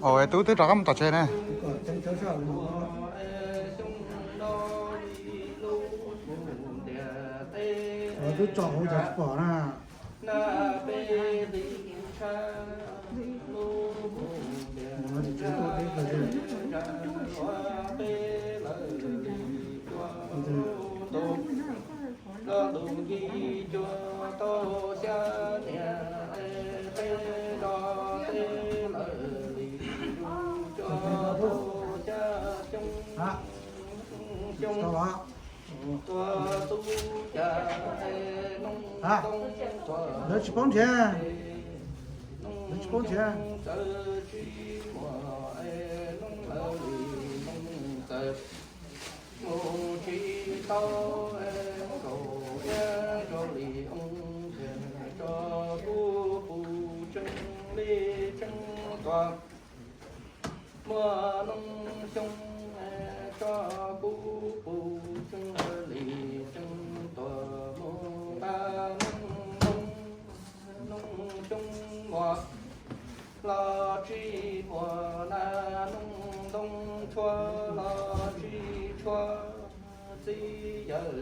Ua, tub twb rov qab mus tom tsev ne. Tub tso hauv cas tsis pom na. Lawv tsis paub nrhiav, lawv tsis paub nrhiav. Mus tsis tau nkaus iab zog li oo, tso kuv pus tseeb li tseeb tuag. Muaj noob xyoob tso kuv pus tseeb li tseeb tuag, mus nqa noob ntoo, noob xyoob muas los tsis muaj na, noob ntoo tshuab los tsis tshuab, txiv yawg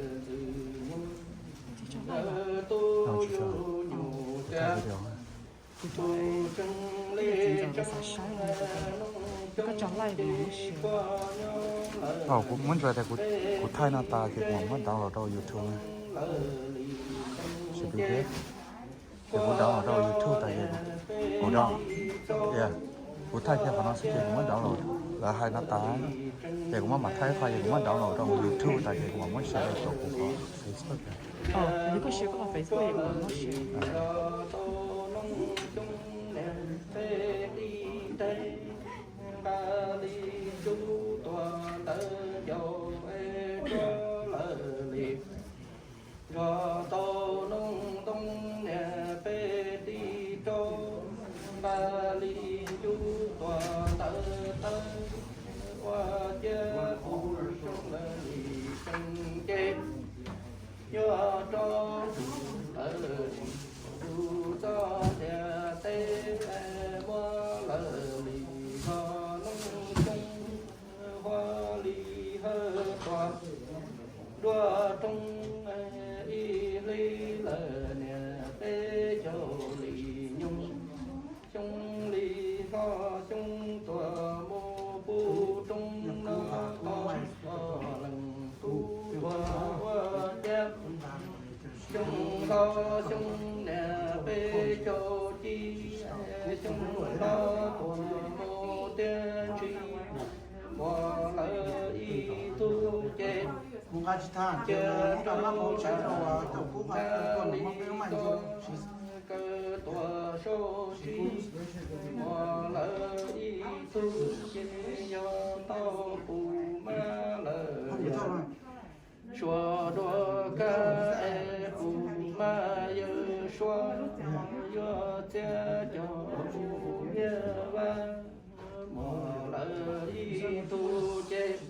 ntxwg nyoog, yawg tub yug nyuj tiag. Kuv muab ntsuas tias kuv thaij no tas ces kuv mam muab download rau YouTube na. Ces kuv download rau YouTube tas ces kuv, kuv thaij kiag qhov no xwb ces kuv muab download, lawv hais no tas ces kuv mam thaij qhov ces kuv muab download rau YouTube tas ces kuv mam muab share rau kuv qhov Facebook. Nqa li cub tuag ntawd ncaus es tsuab lawv li. Zog tau noob ntoo niam peb tij rau, nqa li cub tuag ntawd tawb ua ciab pus xyoob lawv li xyoo ces yuav rau tus lawv li tus txoj ntiaj teb muab lawv li zog noob xyoob huab li hawb tuag. Duab roob ib hli lawv niam peb caug li nyoog, xyoob li hlob xyoob tuag mus pub roob no toj leej tub tuag ua ciab. Xyoob hlob xyoob niam peb caug ci, xyoob hlob tuag mus tiag ntsis, muaj lawv ib tug ces cia tub lawv nqa li tub kaw tuag sau tsis, muaj lawv ib tug ces yog tau kuv mab lawv yawg Suav dua kab es kuv mab yawg Suav yuav txiav cog mus nyiag vaj. Muaj lawv ib tug ces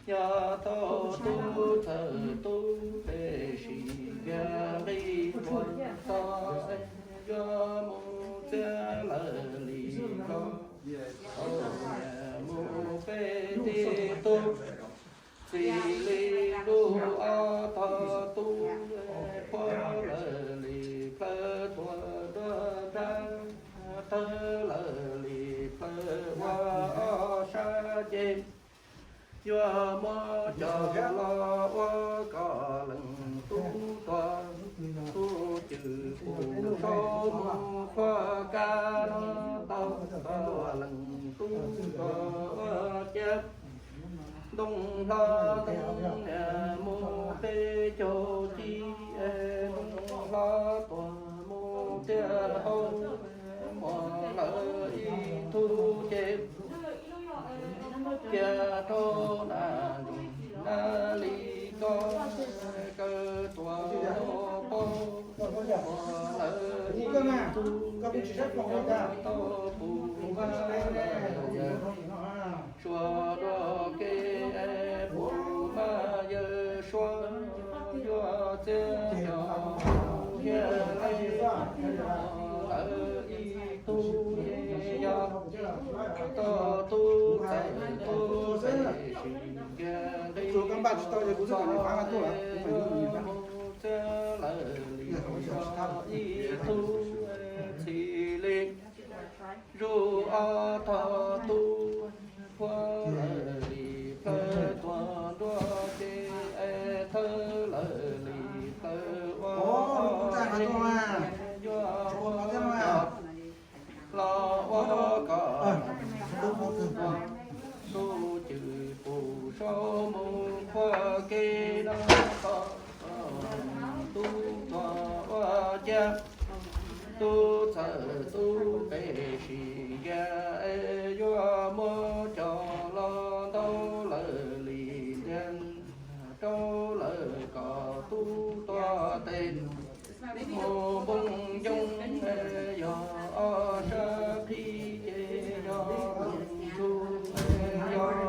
yog tau tub txawm tub pes sim vias nqi tuag txog es yuav mus txiav lawv li los tau niam mus peb tub, txij li lub ob tog tub, phuab lawv li plawv tuag nruab nrab, thawb lawv li plawv ua ob sab ces, yuav muab coj los ua kom leej tub tuag, tub cwj pus saub mus khuab kab no tau, kom leej tub tuag ua ciav. Ntoo hlob ntoo niam mus peb caug ci, ntoo hlob tuag mus tiaj hauv, muab lawv ib tug ces, cia rau nas nroog nas li ko, kaw tuag mus paub, muab lawv ib tug ces tau pum mab lawm yawg. Sua dua kev pum mab yawg sua, yuav txiav cov hiav lees, muab lawv ib tug ces yog tau tub txawm tub pem sim kiag nqi, txiav lawv li ib tug txij li zuj ob tog tub, phuab lawv li plawv tuag nruab ces, thawb lawv li plawv ua, yuav ua los ua kom tub cwj pus saub mus khuab kev no, kom tub tuag ua ciav. Tub txawm tub pem sim kiag, yuav muab coj los ntau lawv li ntiag, rau lawv kom tub tuag tes mus npoo ncoo, yog ob sab qhib ces yog ntsuj, yog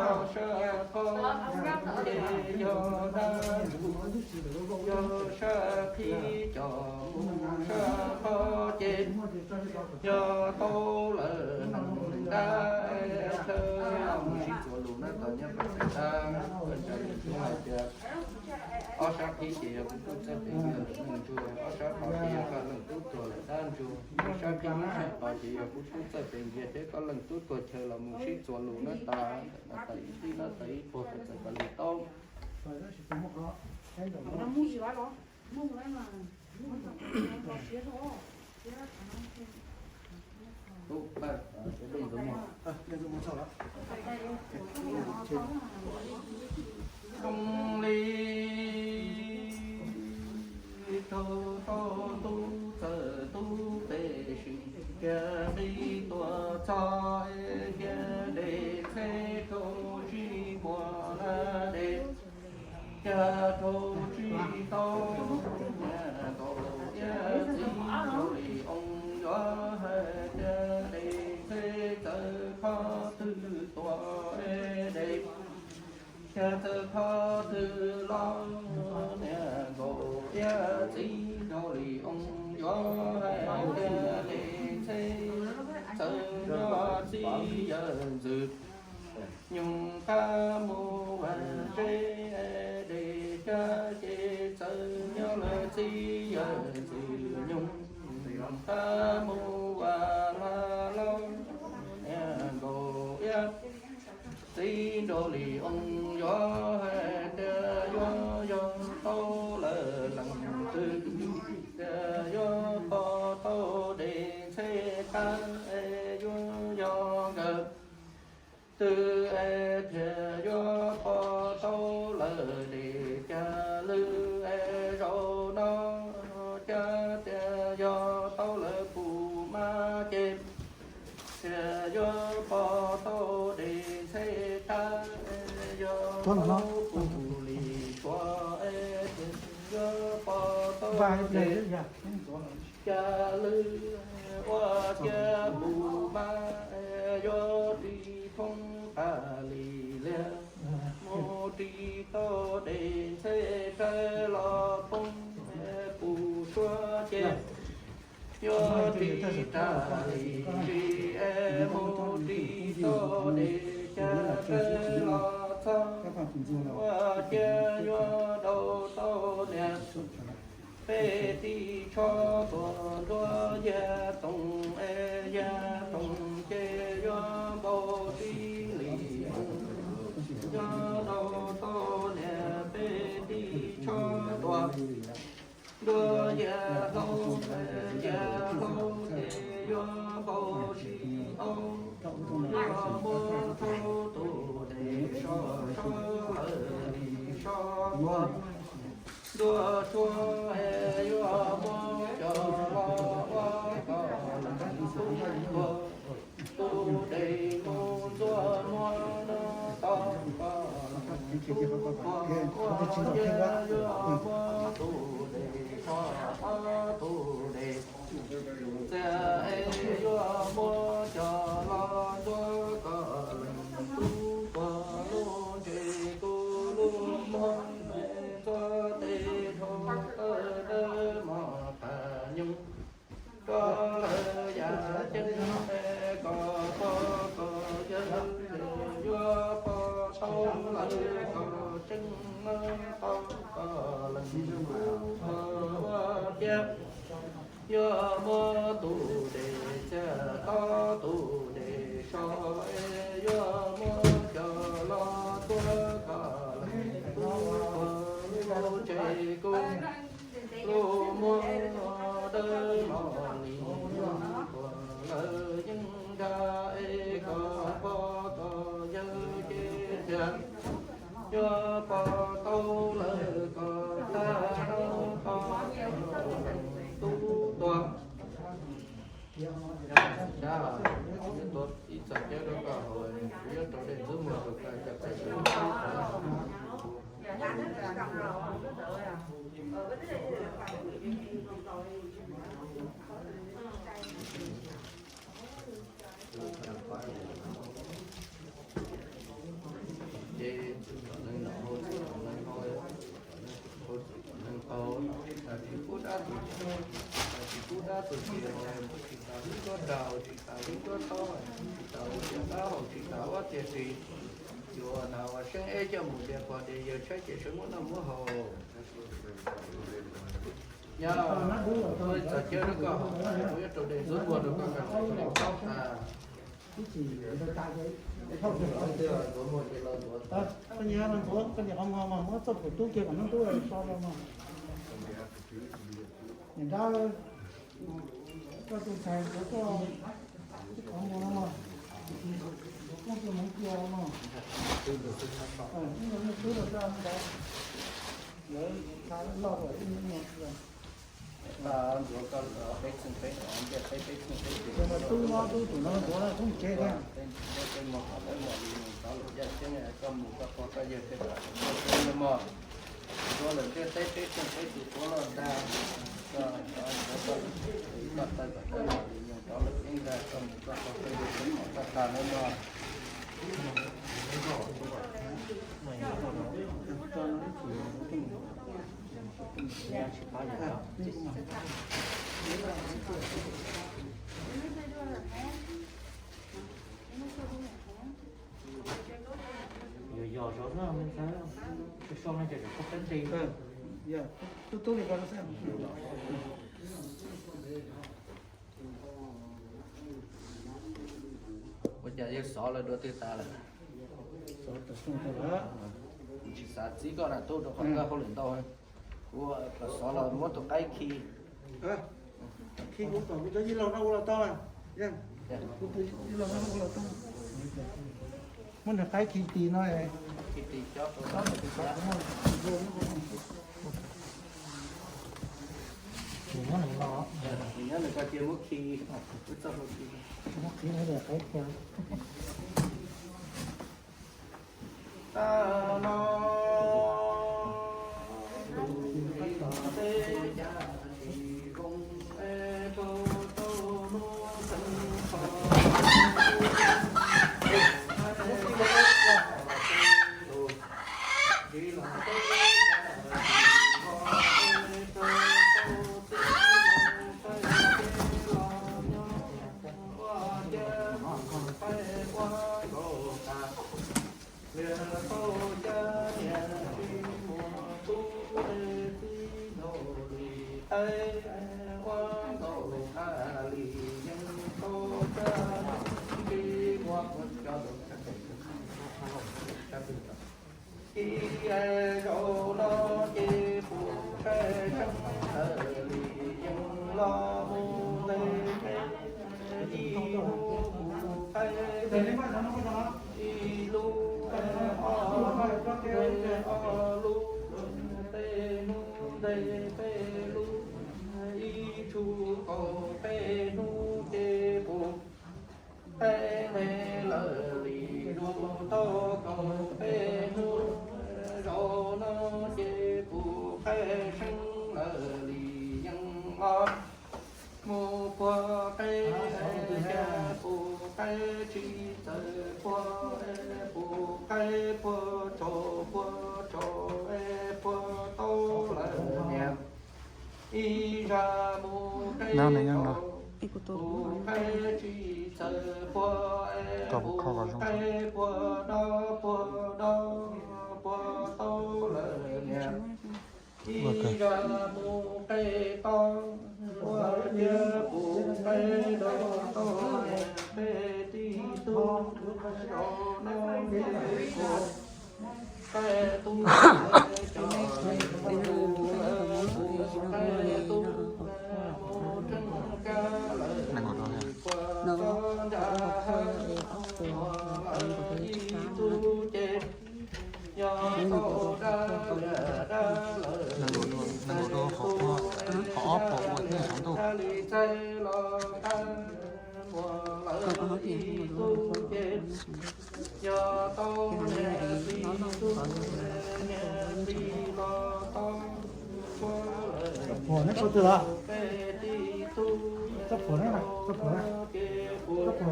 ob sab qhov ces yog dab ntsuj, yog sab qhib coj mus sab qhov ces yog tau lawm neeg dab chaw. Los mus sib txuas lus na, tau nyob pem tab, peb tsa lus tub hais tias ob sab qhib ces yog kuv tub txawj pem ntiag, leej ntsuj, ob sab qhov ces yog koj leej tub tuag lawm dab ntsuj, ob sab qhib ib sab qhov ces yog kuv tub txawj pem ntiag thiab koj leej tub tuag chaw. Los mus sib txuas lus na tas, tas ib tib na tas ib puag pem txawm tas lus tau. Zoo li rau tau tub txawm tub pem sim kiag nqi tuaj txog, kiag dej txheb rau tsis muaj na dej, kiag rau tsis tau niam nkaum iab txiv zoo li oo yuav hais tias dej txheb txawv qhov twg tuaj dej, kiag txawv qhov twg los niam nkaum iab txiv zoo li oo yuav hais tias dej txheb txawv nyob txiv yawg ntxwg nyoog qab mus vaj tse, dej cab ces txawv nyob lawv txiv yawg ntxwg nyoog qab mus vaj hla los niam nkaum iab txiv nraug li oo yuav hais tias yuav yog tau lawm leej twg, tias yuav pom tau dej txheb qab es yuav yog nkawd twg es thiaj yuav pom tau lawm dej cag lwj es zaum no, cas tias yog tau lawm pum mab ces thiaj yuav pom tau dej txheb qab, yog tau pum li suav es thiaj yuav pom tau dej cag lwj. Ua cas pum mab yuav ris thoob qab li liag, mus ris tau dej txheb rawv los poob, pum suav ces yuav ris rag li ntsis es mus ris tau dej cag los txog, ua ciav yuav daus tau niam. Peb tij tsho tuam ntsuab yag toom es yag toom ces yuav npau tib lim. Yuav daus tau niam peb tij tsho tuam ntsuab yag hlau, yag hlau ces yuav npau si au. Yuav muab thaub tus dej so so lawm li so tuam ntsuab tshuaj es yuav muab coj los ua kom leej tub tuag. Tus dej mus ntxuav muab noj tau kom leej tub tuag. Ua ciav yuav muab tus dej so ob tus dej txias es yuav muab coj los ntxuav kom leej tub tuag. Lub ntses kuv lub muag ntxuav tej dhau tawg dawb mos qas nyoog. Rau lawv yam ceeb es kom pog kom yawg yuav pog tau lawv kom tseeb, tau kom leej tub tuag. Ua ciav yuav muab tus dej txias tau tus dej so es yuav muab coj los ntxuav kom leej tub tuag. Lub ntses kuv lub muag dawb mos li nyoog, lawv yeej nrag es kom pog kom yawg ces tiag, yuav pog tau lawv kom tag, tau kom leej tub tuag. Ib txhais cawb rau koj haus, kuv yuav rau dej ntxwb muag rau koj, koj txais tau. Ces txwv kom leej nom hau, txwv kom leej hau, txwv kom leej nom hau, txwv kom leej hau. Tsis tas tsis pub dab tsi, tsis tas tsis pub dab tsi, tsis tas lub nruab rau, tsis tas lub nruab taub, tsis tas lub tiaj dab hau, tsis tas ob tiaj ris. Yuav nas uas seeb eb coj mus tias pog tias yawg tshaib ces sawv muab noj muab haus. Nyob, kuv txais cawb rau koj, kuv yuav rau dej ntxwb muag rau koj, koj txais tau tas. Koj niam los ntxuav, koj niam qhov muag mas muab txoj pum tub kiag kom hnub tub so rau mas. Niam nrab, koj tus ntxhais ntxuav koj qhov muag no mas, ntxuav koj tus hmoov cia no mas. Ib nyuag niaj tub los txaj ntawd, lawv txha loj lawm ib nyuag niaj. Ntxuav koj peb txheej peb, ntiaj teb peb txheej peb ces tub no tub tus no ntxuav koob tsev thiab. Ntiaj teb mos qhov peb mos li mus rov lawm yaj ceeb, koj mus koj pog koj yawg tej pom mos, ntxuav lawm ntiaj teb peb txheej peb tus tuav loj ntag. Koj, koj, koj taw kom dawb mos li nyoog rov lawm yeeb ntag, koj mus koj pog koj yawg tej pom koj tag nawb mog. Yog zov na me ntxhais, sau no ces tseem koj peb nqi. Tub tub li ko xwb. Ua cas yawg xov lawv dua twg tas lawm? Tsis xav txib koj na tub, rau qhov koj hauj lwm ntau. Kuv kom xov los muab tus qaib khi. Khi kuv kom kuv cov yij laug no ua los tau. Kuv tus yij laug no ua los tau. Muab nws qaib khi tis no. Khi tis cov nws nyob nws ko cia muab khi, muab khi no. Tag no tus txiv los teb cas tsis zoo es rau tau lub xeev kho. Tus txiv los teb cas tsis zoo es rau tau txiv los saib ces los nyob ua ciav mus saib ua nkaus tas. Ib zaug no ces puas qaib seeb lawm li yeej los mus ntev ntev, ib hnub puas qaib ib lub, ob hnub ntev ob lub, peb hnub ntev peb lub, ib tsum kaum peb hnub ces puas qaib ntev lawm li lub tau kaum peb hnub. Zaum no ces puas qaib seeb lawm li yeej los mus puag qaib, puas qaib tsis txawm puag, puas qaib puag tsaus puag tsaus, puag tau lawm niam. Ib zag mus qaib tsaus, puas qaib tsis txawm puag, puas qaib puag dob puag dob, puag tau lawm niam. Ib zag mus qaib tau, ua ciav puas qaib dob tau, qaib tib tug zaum no puas qaib tub, cov puas qaib tub mus tseeb kab lawm puas txog ncaj hab, ua lawm ib tug ces yog tau dab liam dab lawm. Qhov ob puas ua thiab xov ntuj. Dab li txaij los qab, ua lawm ib tug ces yog tau niam txiv tug, niam txiv los tau, ua lawm ib tug ces tau ces puas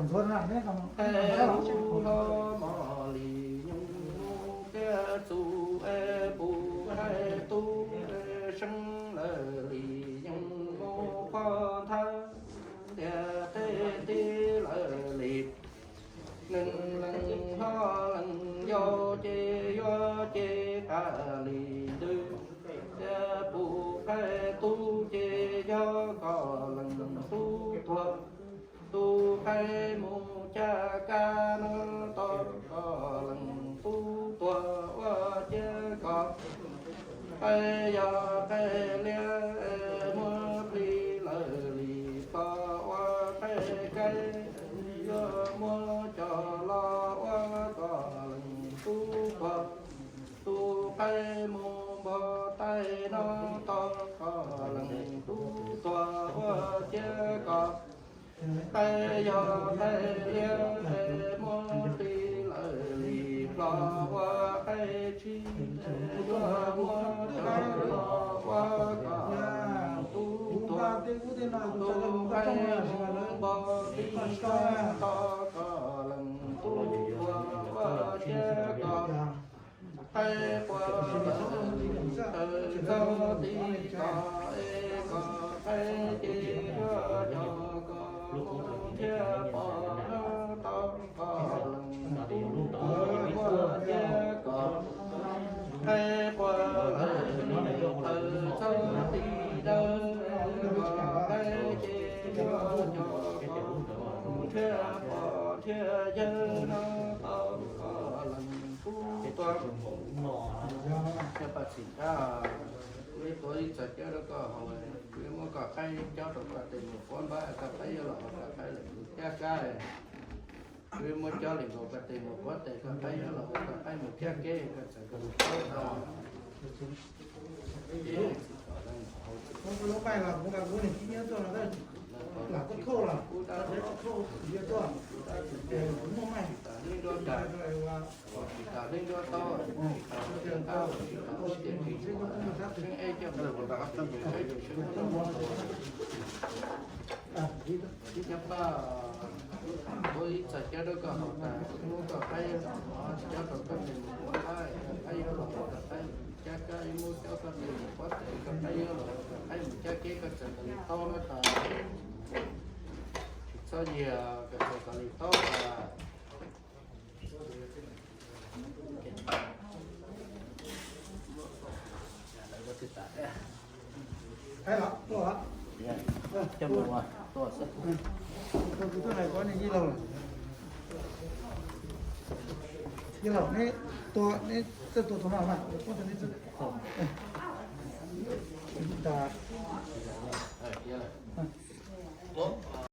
qaib tub los mos li nyuj mus kiag txus, puas qaib tub seeb lawm li yeej mus qhov nthab ntiaj teb tib lawm li. Neeg leej hlob leej yau ces yuav ces qas li ntws, puas qaib tub ces yog koj leej tub tuag. Tub qaib mus cab kab no tau koj leej tub tuag, ua ciav koj qaib yog qaib liab muab plig lawm li plho, ua qaib kaib yuav muab coj los ua koj leej tub tuag. Tub qaib mus npog taij no tau koj leej tub tuag, ua ciav koj qaib yog qaib liab muab plig lawm li plho, ua qaib tsis yuav muab coj los ua koj leej tub tuag. Tub qaib mus npog plig no tau koj leej tub tuag, ua ciav koj qaib quaj tawm txog tim toj es koj qaib ces yuav coj koj thiab poj no tau koj leej tub tuag, ua ciav koj qaib quaj tawm txog tim dawb, koj qaib ces yuav coj koj thiab poj thiab yawg no tau koj leej tub tuag. Thiab paj txim nrab, kuv tuav ib txoj cawb rau koj haus, kuv yuav muab koj qaib cob rau koj tes mus quav npab, koj qaib yuav los ua koj qaib lawm mus cab kab. Kuv yuav muab cob li nkaus koj tes mus quav tes, koj qaib yuav los ua koj qaib mus cab keb, koj txawm koj mus paub tau. Ua lub maij los kuv nqa kuv niag tib nyuag tuaj no, lam tuaj thauj los, tuaj thauj yog tuaj, kuv muaj maij. Tsis tas neeg nruab taub, tsis tas neeg nruab taub, tsis tas neeg nruab taub, tsis tas neeg nruab taub. Nyab Paj, kuv ib txoj cawb rau koj haus tas, muab koj qaib cob rau koj tes mus quav npab, koj qaib yuav los ua koj qaib cab kab, muab cob koj tes mus quav tes, koj qaib yuav los ua koj qaib mus cab keb, koj txawm kom li taub no tas. Tsis txhob yiag, koj txawm kom li taub tas. Thaib los tuaj os. Coj mus ua tuaj xwb. Tus tuaj hais ko nej yij laug lawm. Yij laug, neb tua, neb txawj tua tus no mas, tua tau neb txawj.